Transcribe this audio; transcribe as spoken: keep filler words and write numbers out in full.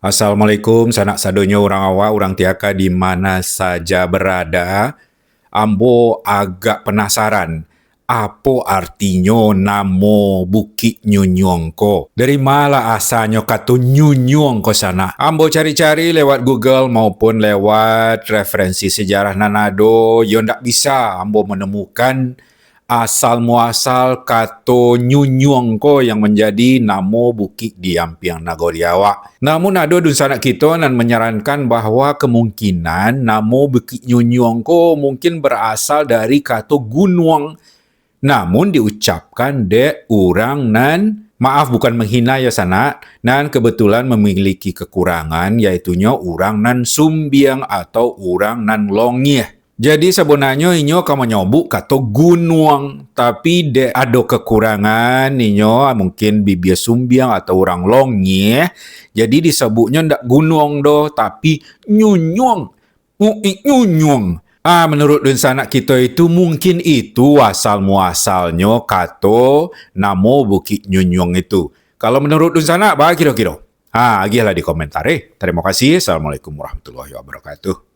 Assalamualaikum, sanak sadonyo urang awak, urang tiaka di mana saja berada. Ambo agak penasaran, apo artinyo namo Bukik Nyunyuang ko? Dari ma lah asanyo kato nyunyuang ko sanak? Ambo cari-cari lewat Google maupun lewat referensi sejarah nan ado, yo ndak bisa ambo menemukan asal muasal kato nyunyuang ko yang menjadi namo bukik di ampiang nagori awak. Namun ado dunsanak kito nan menyarankan bahwa kemungkinan namo Bukik Nyunyuang ko mungkin berasal dari kato gunuang, namun diucapkan dek urang nan, maaf bukan menghina yo sanak, nan kebetulan memiliki kekurangan, yaitunyo urang nan sumbiang atau urang nan longiah. Jadi, sabananyo inyo ka manyobuk kato gunuang, tapi dek ado kekurangan, inyo mungkin bibia sumbiang atau urang longiah, jadi disebutnyo ndak gunuang doh, tapi nyunyuang. Uik nyunyuang. Ah, menurut dunsanak kito itu, mungkin itu asal muasalnyo kato namo Bukik Nyunyuang itu. Kalau menurut dunsanak, baa kiro-kiro? Ah, agiahlah di komentar, eh. Terima kasih. Assalamualaikum warahmatullahi wabarakatuh.